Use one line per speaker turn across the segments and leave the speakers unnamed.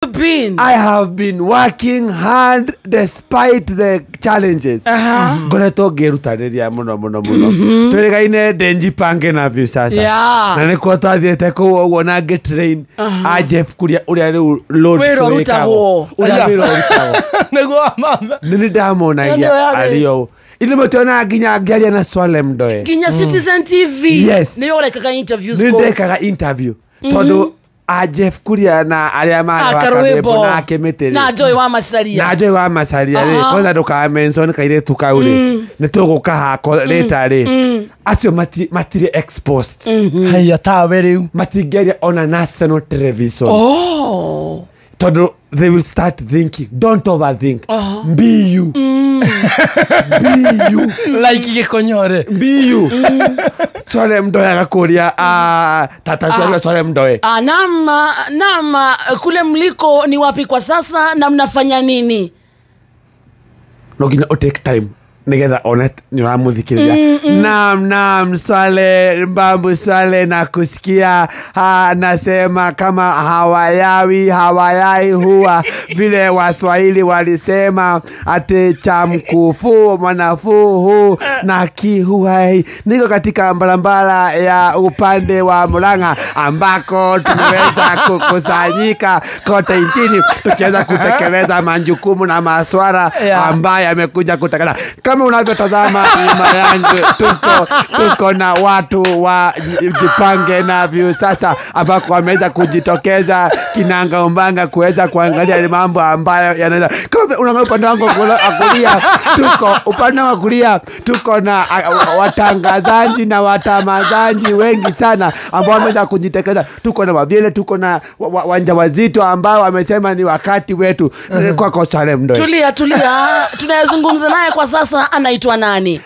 Been?
I have been working hard despite the challenges. Ngoretwo ngĩrutanĩria mũno mũno mũno. Twĩrĩgaine ndenjipange na Viusasa. Na nĩkuo twathiĩte kũu ũguo na ngĩtrain a Jeff Kuria ũrĩa rĩu load
Wĩra ũrutagwo.
Ũrĩa wĩra ũrutagwo.
Nĩguo mama.
Nĩ ndamonagia arĩ o. Ithuĩ mũtionaga nginya ngĩaria na Swaleh Mdoe.
Nginya Citizen TV.
Yes.
Nĩ ũrekaga interviews
Nĩ
kũu.
ndekaga interview. Tondũ a Jeff Kuria na arĩa marĩ wa Karwĩmbo na Kĩmĩtĩ
na Joy wa Macaria.
Na Joy wa Macaria rĩ, kwanza ndũka mention kairĩtu kau rĩ, nĩ tũgũka hako later rĩ. Acio matirĩ exposed.
Haya tawe rĩu.
Matingĩaria ona national television.
Oh.
Tondũ they will start thinking. Don't overthink. Be you. Be you.
Like Gĩkonyore.
Be you. Swaleh Mdoe agakũria, tata Swaleh Mdoe.
Naam, kule mliko ni wapi kwa sasa na mnafanya nini?
No nginya o take time nigetha one nĩ ũramũthikĩrĩria. Naam, naam, Swaleh Mbambu, Swaleh na kusikia, nasema kama hawayawi hawayai huwa vile Waswahili walisema ati cha mkufu mwanafuhu na kihuhai. Niko katika barabara ya upande wa Murang'a ambako tumeweza kukusanyika kote nchini tukiweza kutekeleza majukumu na maswala ambayo yamekuja kutekeleza. Kama unavyotazama nyuma yangu, tuko na watu wa Jipange na Viusasa ambako wameweza kujitokeza kinanga umbanga kuweza kuangalia mambo ambayo yanaweza. Kama unaangalia upande wangu wa kulia, tuko upande wa kulia tuko na watangazaji na watamazaji wengi sana ambao wameweza kujitokeza. Tuko na Wavyele, tuko na wanjawazito ambao wamesema ni wakati wetu. Kwako Swaleh Mdoe.
Tulia, tulia. Tunayezungumza naye kwa sasa anaitwa nani?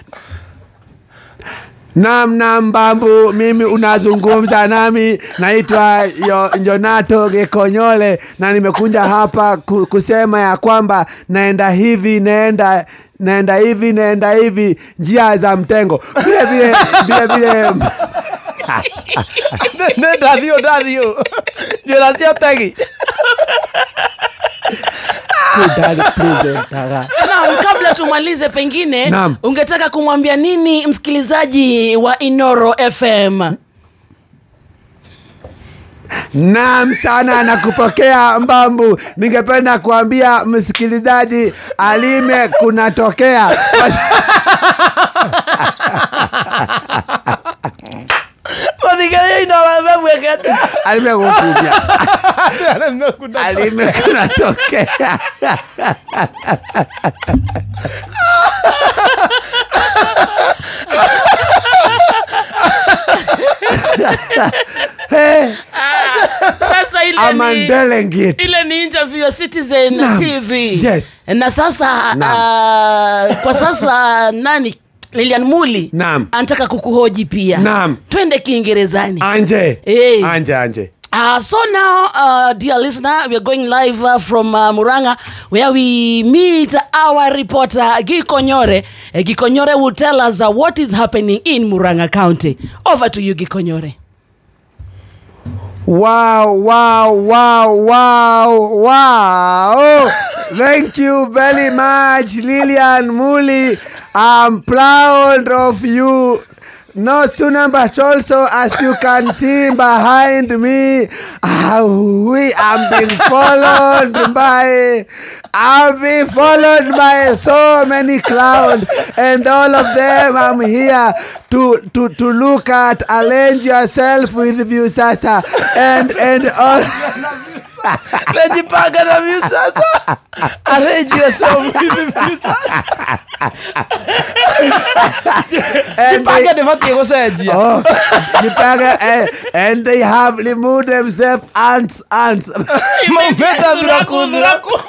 Naam, naam, Mbambu, mimi unazungumza nami, naitwa Jonato Gikonyole na nimekuja hapa kusema ya kwamba naenda hivi, naenda hivi, naenda hivi njia za mtengo. Vile vile, vile vile.
Nenda dio, dadio. Njira cia tegi.
Naam, kabla tumalize pengine, ungetaka kumwambia nini msikilizaji wa Inoro FM?
Naam sana, nakupokea Mbambu. Ningependa kuambia msikilizaji alime kunatokea. Alime kukumia. Alime kunatokea. Hey.
Sasa ile ni interview ya Citizen TV.
Yes.
Na sasa kwa sasa nani Lilian Muli anataka kukuhoji pia.
Naam.
Twende Kiingerezani.
Anje.
Hey.
Anje, anje.
So now, dear listener, we are going live from Murang'a, where we meet our reporter, Gikonyore. Gikonyore will tell us what is happening in Murang'a County. Over to you, Gikonyore.
Wow, wow, wow, wow, wow. Thank you very much, Lilian Muli. I'm proud of you. No sooner, but also, as you can see behind me, we have been followed by, I've been followed by so many clowns, and all of them I'm here to look at. Arrange yourself with Viusasa and all.
Najipanga na Viusasa. Arrange yourself with Viusasa. Jipange nĩbatiĩ gũcenjia.
Oh, jipange, and they have removed themselves ants.
Maumĩte thuraku thuraku.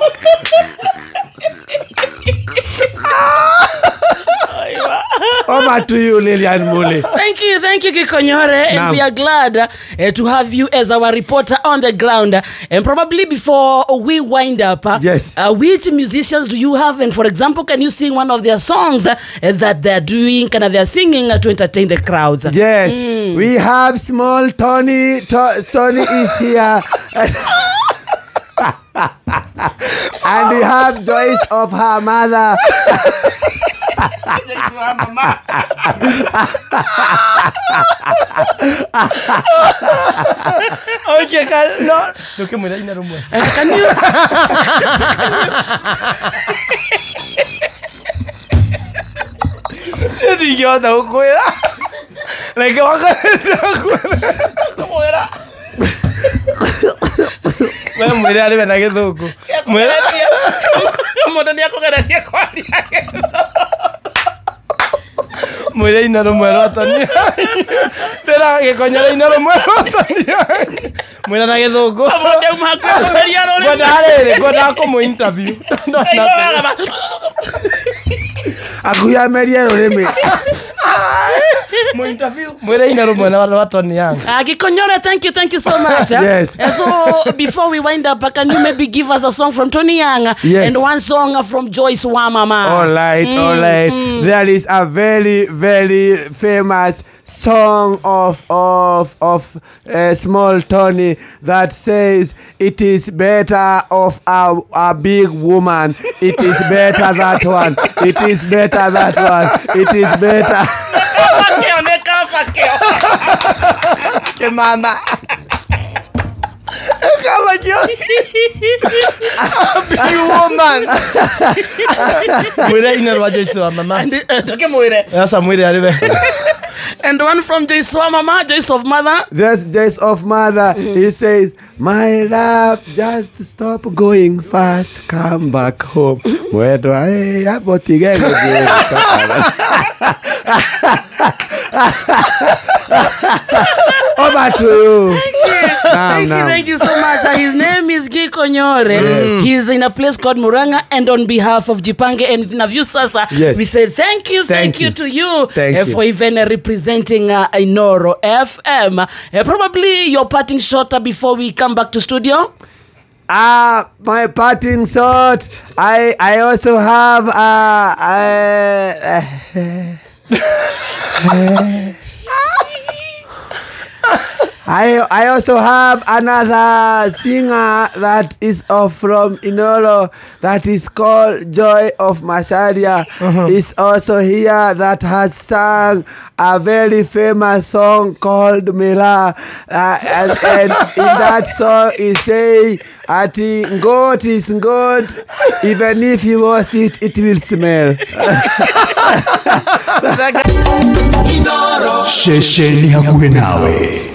Over to you, Lilian Muli.
Thank you, Gikonyore. And we are glad to have you as our reporter on the ground. And probably before we wind up,
yes,
which musicians do you have? And for example, can you sing one of their songs that they're doing, kind of they're singing to entertain the crowds?
Yes, we have small Tony. Tony is here. And we have Joyce of her mother.
Okay, no. Ndukimwira ina rumwe.
Can you?
Ndingĩhota gũkwĩra. Reke wakwĩra. We mwĩre arĩwe na gĩthũngũ. Mwĩre
Mũndũ nĩakũgeretie kwaria gĩthũngũ.
Mwĩre ina rũmwe rwa Tony. Ndĩra gĩkonyora ina rũmwe rwa Tony. Mwĩre na gĩthũngũ.
Mũndũ auma hakuhĩ kũgeria rũrĩmĩ.
Ngwendaga rĩrĩ, ngwendaga kũmũ interview.
Akuyamerie rũrĩmĩ.
Mo interview mwĩre ina rũmwe rwa Tony Young.
Gikonyore, thank you so much.
Yes.
So before we wind up, can you maybe give us a song from Tony Young?
Yes.
And one song from Joyce Wamama?
All right, all right. There is a very, very famous song of small Tony that says it is better of a big woman. It is better that one. It is better that one. It is better.
Mama. Big woman. Mwire ina rwa Joyce wa mama.
Ndukimwire.
Sasa mwire ariwe.
And one from Joyce wa mama, Joyce of mother.
There's Joyce of mother. He says, my love, just stop going fast, come back home. Mwendwa hapo tigege. Over to you.
Thank you. Thank you so much. His name is Gikonyore.
Yes.
He's in a place called Murang'a, and on behalf of Jipange and Navyu Sasa,
yes,
we say thank you to you,
thank you
for even representing Inoro FM. Probably your parting shot before we come back to studio.
My parting shot. I also have I also have another singer that is from Inoro that is called Joy of Masaria. Is also here that has sung a very famous song called Mila. And in that song he say, Ati goat is good, even if you wash it, it will smell.
Sheshe ni hakuwe nawe.